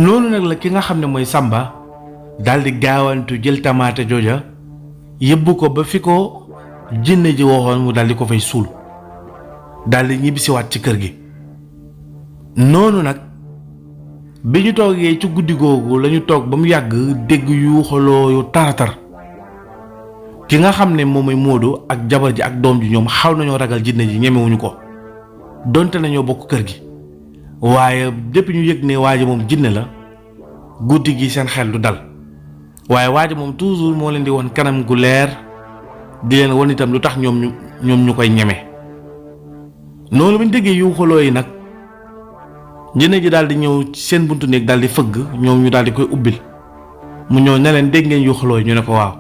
noonu nag la ki nga xam ne mooy Samba daldi gaawantu jël tamaate jooja yóbbu ko ba fi ko jinne ji waxoon mu daldi ko fay suul daldi ñibbisiwaat ci kër gi. noonu nag bi ñu toogee ci guddi googu lañu toog ba mu yàgg dégg yuuxaloo yu taratar ki nga xam ne moom mooy Moodu ak jabar ji ak doom ji ñoom xaw nañoo ragal jinne ji ñemewuñu ko donte nañoo bokk kër gi waaye depuis ñu yëg ne waa ji moom jinne la guddi gi seen xel du dal waaye waa ji moom toujours moo leen di won kanam gu leer di leen won itam lu tax ñoom ñu koy ñeme. noonu bu ñu déggee yuuxaloo yi nag jinne ji daal di ñëw ci seen buntu néeg daal di fëgg ñoom ñu daal di koy ubbil mu ñëw ne leen dégg ngeen yuuxaloo yi ñu ne ko waaw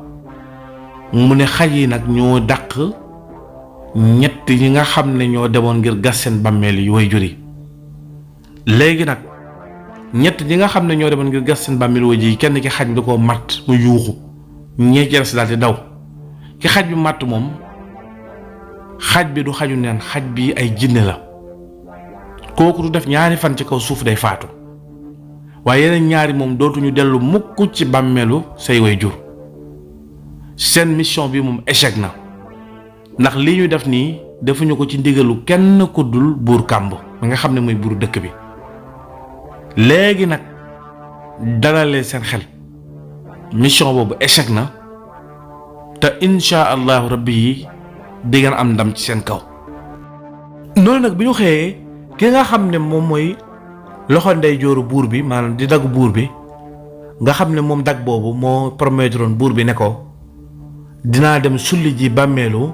mu ne xaj yi nag ñoo dàq ñett ñi nga xam ne ñoo demoon ngir gas seen bàmmeel yi way jur yi. léegi nag ñett ñi nga xam ne ñoo demoon ngir gas seen bàmmeel way jur yi kenn ki xaj bi da koo matt mu yuuxu ñee ci des daal di daw ki xaj bi matt moom xaj bi du xaju neen xaj bi ay jinne la kooku du def ñaari fan ci kaw suuf day faatu waaye yeneen ñaari moom dootuñu dellu mukk ci bàmmeelu say way jur. seen mission bi moom échec na ndax li ñu def nii defuñu ko ci ndigalu kenn ku dul buur kàmb mi nga xam ne mooy buuru dëkk bi. léegi nag dalalee seen xel mission boobu échec na te insha allahu rabbi yi di ngeen am ndam ci seen kaw. noonu nag bi ñu xëyee ki nga xam ne moom mooy loxo ndey jooru buur bi maanaam di dagg buur bi nga xam ne moom dag boobu moo promettroon buur bi ne ko dinaa dem sulli ji bàmmeelu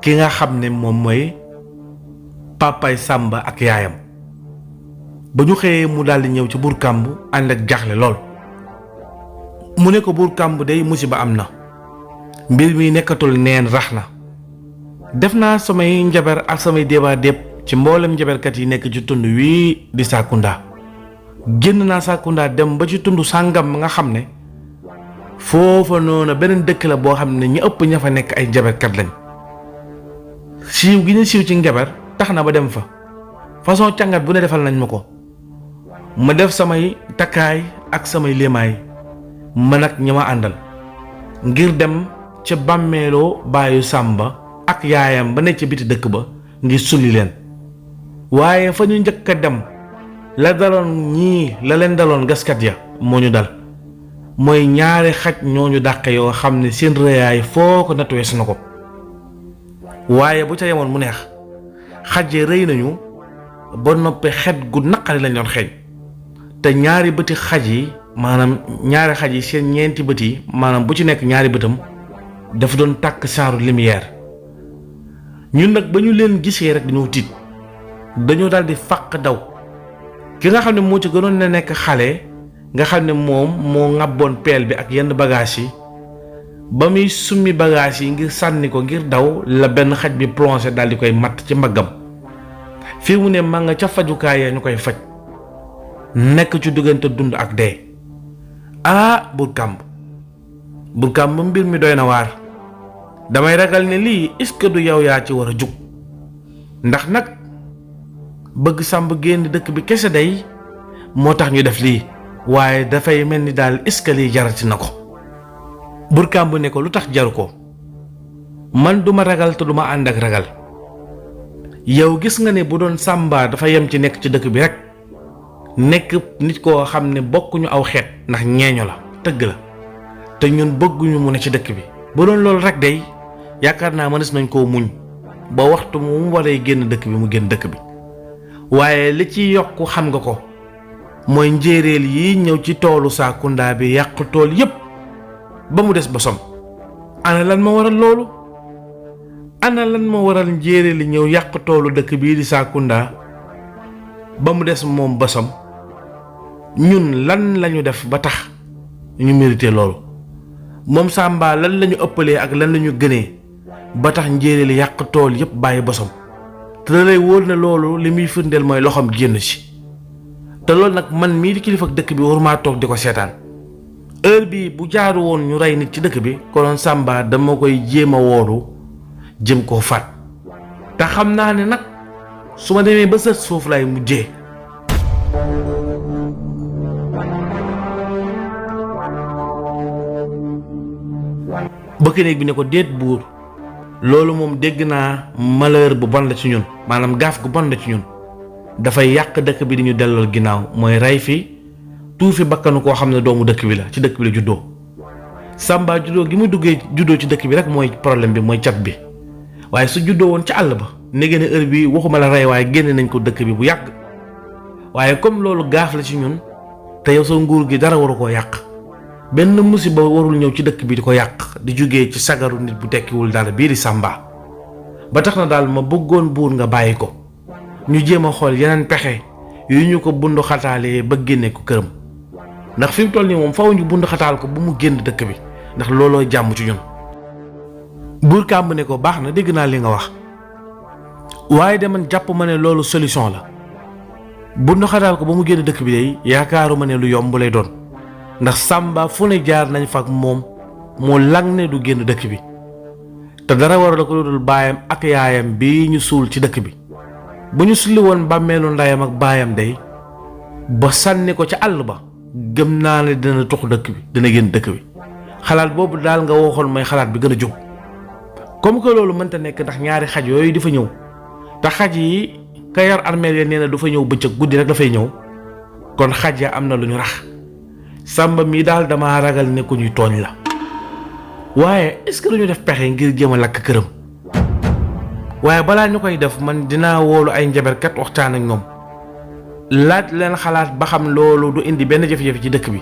ki nga xam ne moom mooy papay Samba ak yaayam. ba ñu xëyee mu daldi ñëw ci buur kàmb ànd ak jaaxle lool mu ne ko buur kàmb day musiba am na mbir mi nekkatul neen rax na def naa samay njabar ak samay déebaa déeb ci mboolem njabarkat yi nekk ci tund wii di Saakunda génn naa Saakunda dem ba ci tund sàngam nga xam ne foofa noonu beneen dëkk la boo xam ne ñi ëpp ña fa nekk ay njabarkat lañ siiw gi ñu siiw ci njabar tax na ba dem fa façon càngat bu ne defal nañ ma ko ma def samay takkaay ak samay léemaay man ak ñi ma àndal ngir dem ca bàmmeeloo baayu Sàmba ak yaayam ba nekk ci biti dëkk ba ngir sulli leen waaye fa ñu njëkk a dem la daloon ñii la leen daloon gaskat ya moo ñu dal mooy ñaari xaj ñooñu dàqe yoo xam ne seen rëyaay foo ko natt wees na ko waaye bu ca yemoon mu neex xaj yi rëy nañu ba noppi xet gu naqari lañ doon xeeñ te ñaari bëti xaj yi maanaam ñaari xaj yi seen ñeenti bët yi maanaam bu ci nekk ñaari bëtam dafa doon tàkk saaru lumière ñun nag ba ñu leen gisee rek dañoo tiit dañoo daal di fàq daw ki nga xam ne moo ci gënoon na nekk xale nga xam ne moom moo ŋàbboon peel bi ak yenn bagage yi ba muy summi bagage yi ngir sànni ko ngir daw la benn xaj bi plongé daal di koy matt ci mbaggam fii mu ne ma nga ca fajukaay ya ñu koy faj nekk ci diggante dund ak dee. buur kàmb mbir mi doy na waar damay ragal ne lii est-ce que du yow yaa ci war a jug ndax nag bëgg Sàmb génn dëkk bi kese day moo tax ñu def lii waaye dafay mel ni daal est-ce que lii jarati na ko. buur kàmb ne ko lu tax jaru ko man duma ragal te duma ànd ak ragal yow gis nga ne bu doon Sàmba dafa yem ci nekk ci dëkk bi rek nekk nit koo xam ne bokkuñu aw xeet ndax ñeeño la tëgg la te ñun bëgguñu mu ne ci dëkk bi bu doon loolu rek day yaakaar naa mënees nañ koo muñ ba waxtu mu waree génn dëkk bi mu génn dëkk bi waaye li ci yokk xam nga ko mooy njéeréel yi ñëw ci toolu Saakunda bi yàq tool yépp ba mu des Bosom ana lan ma waral loolu ana lan ma waral njéeréel yi ñëw yàq toolu dëkk bii di Saakunda ba mu des moom Bosom ñun lan lañu def ba tax ñu mérité loolu moom Sàmba lan lañu ëppalee ak lan lañu gënee ba tax njéeréel yi yàq tool yépp bàyyi Bosom te da lay wóor ne loolu li muy firndeel mooy loxoom génn ci te loolu nag man mii di kilifa dëkk bi waruma toog di ko seetaan heure bii bu jaaru woon ñu rey nit ci dëkk bi konoon Sàmba dama koy jéem a wooru jëm koo faat te xam naa ne nag su ma demee ba sës foofu lay mujjee. bëkk néeg bi ne ko déet buur loolu moom dégg naa malheur bu bon la ci ñun maanaam gaaf gu bon la ci ñun dafay yàq dëkk bi di ñu delloo ginnaaw mooy rey fi tuufi bakkanu koo xam ne doomu dëkk bi la ci dëkk bi la juddoo Samba juddoo gi mu juddoo ci dëkk bi rek mooy problème bi mooy cat bi waaye su juddoo woon ci àll ba nege ne heure bi waxuma la rey waaye génne nañ ko dëkk bi bu yàgg waaye comme loolu gaaf la ci ñun te yow sa nguur gi dara waru koo yàq benn musiba warul ñëw ci dëkk bi di ko yàq di jógee ci sagaru nit bu tekkiwul dara bii di Samba ba tax na daal ma bëggoon buur nga bàyyi ko ñu jéem a xool yeneen pexe yu ñu ko bundu xataalee ba génne ko këram ndax fi mu toll nii moom faw ñu bundu xataal ko bu mu génn dëkk bi ndax looloo jàmm ci ñun. buur Kàmb ne ko baax na dégg naa li nga wax waaye de man jàpp ma ne loolu solution la bundu xataal ko ba mu génn dëkk bi day yaakaaruma ne lu yomb lay doon ndax Samba fu ne jaar nañ fa ak moom moo lang ne du génn dëkk bi te dara waral ko dul baayam ak yaayam bi ñu suul ci dëkk bi bu ñu sulli woon bàmmeelu ndeyam ak baayam day ba sànni ko ca àll ba gëm naa ne dina tux dëkk bi dina génn dëkk bi xalaat boobu daal nga waxoon mooy xalaat bi gën a jóg comme que loolu mënta nekk ndax ñaari xaj yooyu di fa ñëw te xaj yi ka yor armeel ya nee na du fa ñëw bëccëg guddi rek dafay ñëw kon xaj ya am na lu ñu rax Samba mii daal dama ragal ne ku ñuy tooñ la waaye est-ce que dañu def pexe ngir jéem a lakk këram waaye balaa ñu koy def man dinaa woolu ay njaberkat waxtaan ak ñoom laaj leen xalaat ba xam loolu du indi benn jafe-jafe ci dëkk bi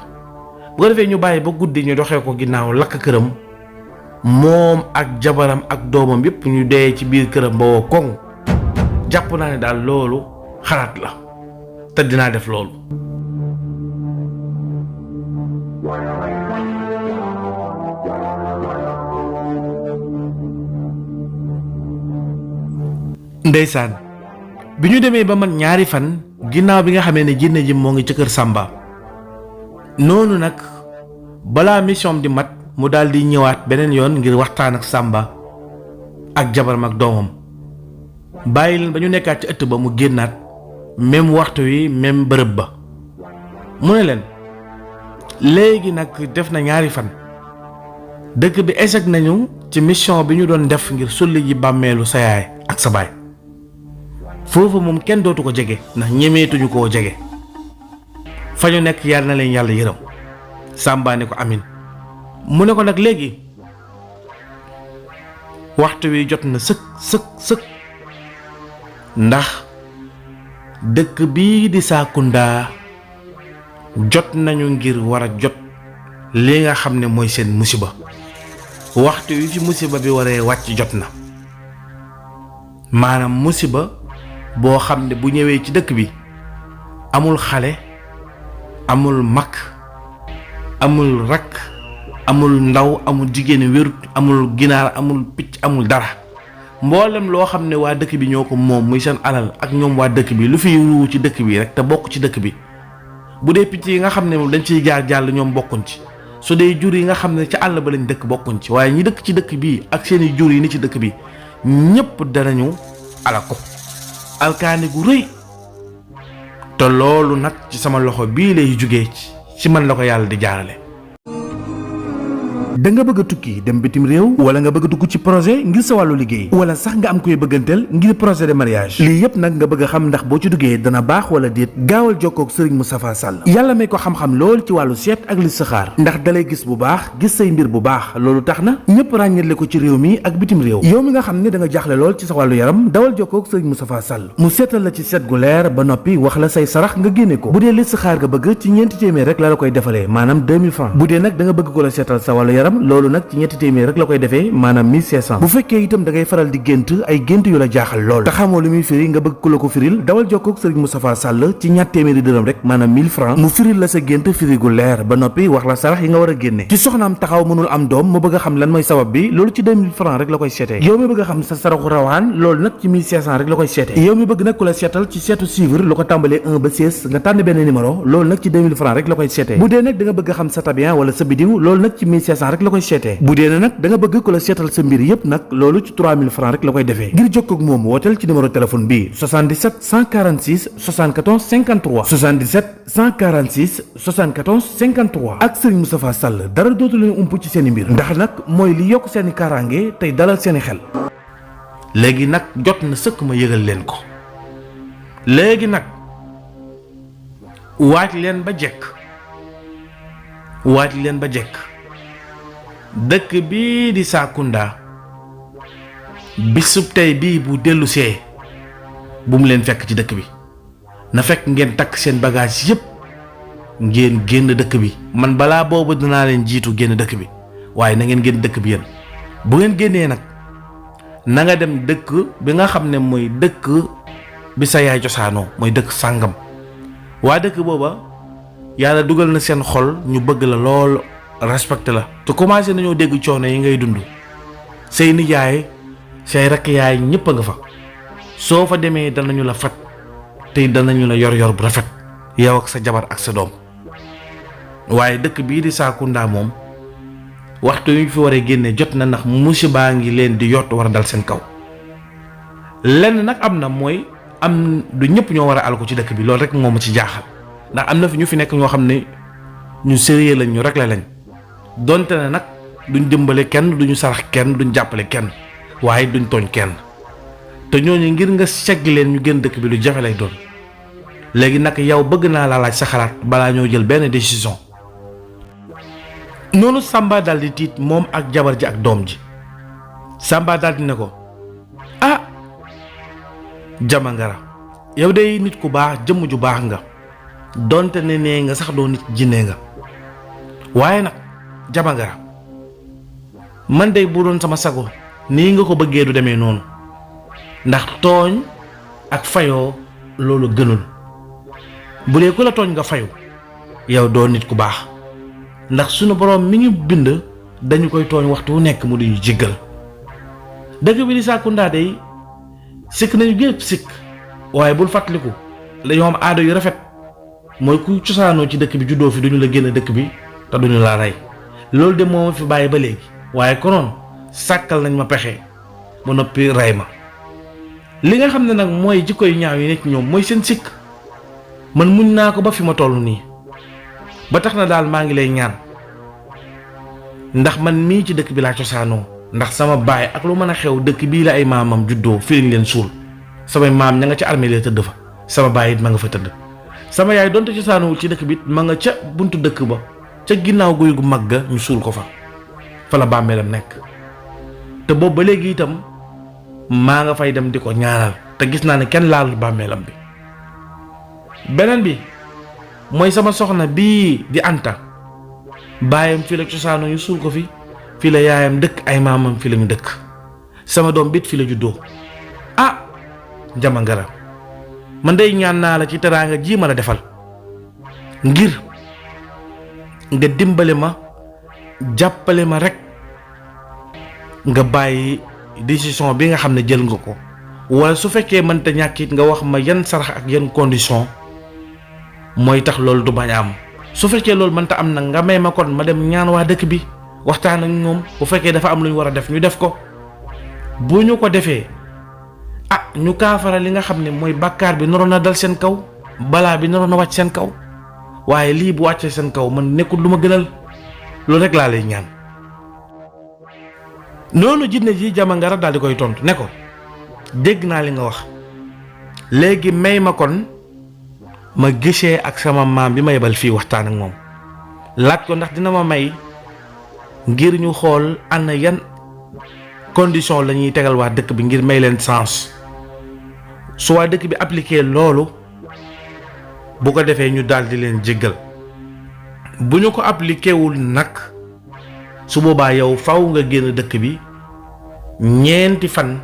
bu ko defee ñu bàyyi ba guddi ñu doxee ko ginnaaw lakk këram moom ak jabaram ak doomam yépp ñu dee ci biir këram ba woo koŋ jàpp naa ne daal loolu xalaat la te dinaa def loolu. ndeysaan bi ñu demee ba man ñaari fan ginnaaw bi nga xamee ne jinne ji moo ngi ci kër Samba noonu nag balaa mission di mat mu daal di ñëwaat beneen yoon ngir waxtaan ak Samba ak jabaram ak doomam bàyyi leen ba ñu nekkaat ci ëtt ba mu génnaat même waxtu wi même bërëb ba mu ne leen léegi nag def na ñaari fan dëkk bi échec nañu ci mission bi ñu doon def ngir sulli ji bàmmeelu sa yaay ak sa baay foofu moom kenn dootu ko jege ndax ñemeetuñu koo jege fa ñu nekk yàlla na leen yàlla yërëm Samba ne ko amin mu ne ko nag léegi waxtu wi jot na sëkk ndax dëkk bii di Saakunda jot nañu ngir war a jot li nga xam ne mooy seen musiba waxtu wi fi musiba bi waree wàcc jot na maanaam musiba boo xam ne bu ñëwee ci dëkk bi amul xale amul mag amul rakk amul ndaw amul jigéen wérut amul ginaar amul picc amul dara mboolem loo xam ne waa dëkk bi ñoo ko moom muy seen alal ak ñoom waa dëkk bi lu fiy ruu ci dëkk bi rek te bokk ci dëkk bi bu dee picc yi nga xam ne moom dañ ciy jaar jàll ñoom bokkuñ ci su dee jur yi nga xam ne ci àll ba lañ dëkk bokkuñ ci waaye ñi dëkk ci dëkk bii ak seeni jur yi ni ci dëkk bi ñépp danañu alako alkaani gu rëy te loolu nag ci sama loxo bii lay jógee ci man la ko yàlla di jaarale. da nga bëgg a tukki dem bitim réew wala nga bëgg a dugg ci projet ngir sa wàllu liggéey wala sax nga am koy bëgganteel ngir projet de mariage lii yëpp nag nga bëgg a xam ndax boo ci duggee dana baax wala déet gaawal jokkoo ak Serigne Moustapha Sall yàlla may ko xam-xam lool ci wàllu seet ak listixaar ndax dalay gis bu baax gis say mbir bu baax loolu tax na ñëpp ràññetle ko ci réew mi ak bitim réew yow mi nga xam ne da nga jaaxle lool ci sa wàllu yaram dawal jokkoo ak Serigne Moustapha Sall mu seetal la ci seet gu leer ba noppi wax la say sarax nga génne ko bu dee listixaar nga bëgg ci ñeenti téeméer rek la koy defalee maanaam 2000 francs bu dee nag da nga bëgg ko la seetal sa wàllu yaram loolu nag ci ñetti téeméer rek la koy defee maanaam 1500 bu fekkee itam da ngay faral di gént ay gént yu la jaaxal lool te xamoo lu muy firi nga bëgg ku la ko firil dawal jokkoo ak Serigne Moustapha Sall ci ñatt téeméeri dërëm rek maanaam 1000 francs mu firil la sa gént firi gu leer ba noppi wax la sarax yi nga war a génne ci soxnaam taxaw mënul am doom mu bëgg a xam lan mooy sabab bi loolu ci 2000 francs rek la koy seetee yow mi bëgg a xam sa saraxu rawaan loolu nag ci 1500 rek la koy seetee yow mi bëgg nag ku la seetal ci seetu suivre lu ko tàmbalee 1 ba 16 nga tànn benn numéro loolu nag ci 2000 francs rek la koy seetee bu dee nag da nga bëgg a xam sa tabian wala sa bidiw loolu nag ci 1500 rek rek la koy seetee. bu dee nag da nga bëgg ko la seetal sa mbir yépp nag loolu ci 3000 francs rek la koy defee. ngir jokkoo ak moom wooteel ci numéro téléphone bi 77 146 74 53 77 146 74 53 ak Serigne Moustapha Sall dara dootu leen ump ci seen i mbir ndax nag mooy li yokk seen i kaaraange tey dalal seen i xel. léegi nag jot na sëkk ma yëgal leen ko léegi nag waaj leen ba jekk dëkk bii di Saakunda bisub tey bii bu dellu see bu mu leen fekk ci dëkk bi na fekk ngeen takk seen bagage yépp ngeen génn dëkk bi man balaa boobu dinaa leen jiitu génn dëkk bi waaye na ngeen génn dëkk bi yéen bu ngeen génnee nag na nga dem dëkk bi nga xam ne mooy dëkk bi sa yaay cosaanoo mooy dëkk sàngam waa dëkk booba yàlla dugal na seen xol ñu bëgg la lool respecté la te commencé nañoo dégg coono yi ngay dund say nijaay say rakk yaay ñëpp a nga fa soo fa demee danañu la fat te danañu la yor bu rafet yow ak sa jabar ak sa doom waaye dëkk bii di Saakunda moom waxtu yu ñu fi waree génne jot na ndax musiba ngi leen di yott war a dal seen kaw lenn nag am na mooy am du ñëpp ñoo war a alko ci dëkk bi loolu rek moo ma ci jaaxal ndax am na fi ñu fi nekk ñoo xam ne ñu sérieux lañ ñu réglé lañ donte ne nag duñ dimbale kenn duñu sarax kenn duñ jàppale kenn waaye duñ tooñ kenn te ñooñu ngir nga segg leen ñu gën dëkk bi lu jafe lay doon léegi nag yow bëgg naa laa laaj sa xalaat balaa ñoo jël benn décision. noonu Samba daal di tiit moom ak jabar ji ak doom ji Samba daal di ne ko ah Jamangara yow de nit ku baax jëmm ju baax nga donte ne nee nga sax doo nit jinne nga waaye nag Jamangara man de bu doon sama sago nii nga ko bëggee du demee noonu ndax tooñ ak fayoo loolu gënul bu dee ku la tooñ nga fayu yow doo nit ku baax ndax sunu borom mi ñu bind dañu koy tooñ waxtu wu nekk mu duñu jéggal dëkk bi di Saakunda day sikk nañu gépp sikk waaye bul fàttaliku dañoo am aada yu rafet mooy ku cosaanoo ci dëkk bi juddoo fi duñu la génn dëkk bi te duñu la rey loolu de moo ma fi bàyyi ba léegi waaye konoon sàkkal nañ ma pexe ba noppi rey ma li nga xam ne nag mooy jikko yu ñaaw yi nekk ñoom mooy seen sikk man muñ naa ko ba fi ma toll nii ba tax na daal maa ngi lay ñaan ndax man mii ci dëkk bi laa cosaanoo ndax sama baay ak lu mën a xew dëkk bii la ay maamam juddoo fi lañ leen suul samay maam ña nga ca armée lee tëdd fa sama baay it ma nga fa tëdd sama yaay donte cosaanowul ci dëkk bi it ma nga ca buntu dëkk ba ca ginnaaw guy gu mag ga ñu suul ko fa la bàmmeelam nekk te boobu ba léegi itam maa nga fay dem di ko ñaanal te gis naa ne kenn laalul bàmmeelam bi beneen bi mooy sama soxna bii di Anta baayam fii la cosaanoo ñu suul ko fii la yaayam dëkk ay maamam fii la ñu dëkk sama doom bit fii la juddoo ah Jamangara man day ñaan naa la ci teraanga ji ma la defal ngir nga dimbale ma jàppale ma rek nga bàyyi décision bi nga xam ne jël nga ko wala su fekkee mënta ñàkk it nga wax ma yan sarax ak yan condition mooy tax loolu du bañ a am su fekkee loolu mënta am nag nga may ma kon ma dem ñaan waa dëkk bi waxtaan ak ñoom bu fekkee dafa am lu ñu war a def ñu def ko bu ñu ko defee ñu kaafara li nga xam ne mooy bàkkaar bi naroon na dal seen kaw balaa bi naroon na wàcc seen kaw waaye lii bu wàccee seen kaw man nekkul lu ma gënal loolu rek laa lay ñaan. noonu jinne ji Jamangara daal di koy tontu ne ko dégg naa li nga wax léegi may ma kon ma gisee ak sama maam bi ma yebal fii waxtaan ak moom laaj ko ndax dina ma may ngir ñu xool ana yan condition la ñuy tegal waa dëkk bi ngir may leen sens su waa dëkk bi appliqué loolu bu ko defee ñu daal di leen jéggal bu ñu ko appliqué wul nag su boobaa yow faw nga génn dëkk bi ñeenti fan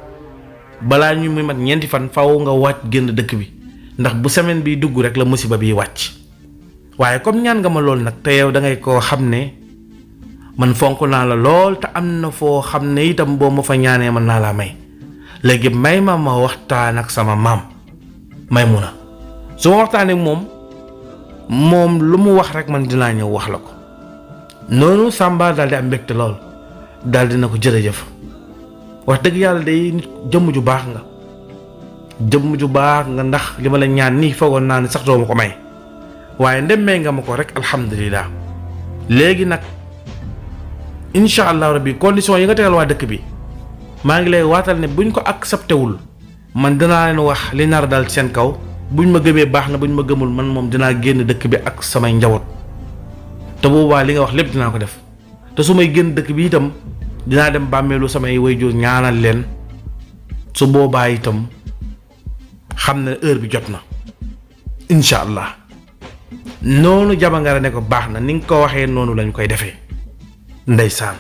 balaa ñu muy mat ñeenti fan faw nga wàcc génn dëkk bi ndax bu semaine bi dugg rek la musiba bi wàcc waaye comme ñaan nga ma lool nag te yow da ngay koo xam ne man fonk naa la lool te am na foo xam ne itam boo ma fa ñaanee mën naa laa may léegi may ma waxtaan ak sama maam Maymuna su ma waxtaanee ak moom lu mu wax rek man dinaa ñëw wax la ko noonu Samba daal di am mbégte lool daal di na ko jërëjëf wax dëgg yàlla day nit jëmm ju baax nga ndax li ma la ñaan nii foogoon naa ne sax doo ma ko may waaye ndemmee nga ma ko rek alhamdulilah léegi nag incha allah rabbi condition yi nga tegal waa dëkk bi maa ngi lay waatal ne buñ ko accepté wul man dinaa leen wax li nar dal seen kaw buñ ma gëmee baax na buñ ma gëmul man moom dinaa génn dëkk bi ak samay njaboot te boobaa li nga wax lépp dinaa ko def te su may génn dëkk bi itam dinaa dem bàmmeelu samay waajur ñaanal leen su boobaa itam xam ne heure bi jot na incha allah noonu Jabangara ne ko baax na ni nga ko waxee noonu lañ koy defee ndeysaan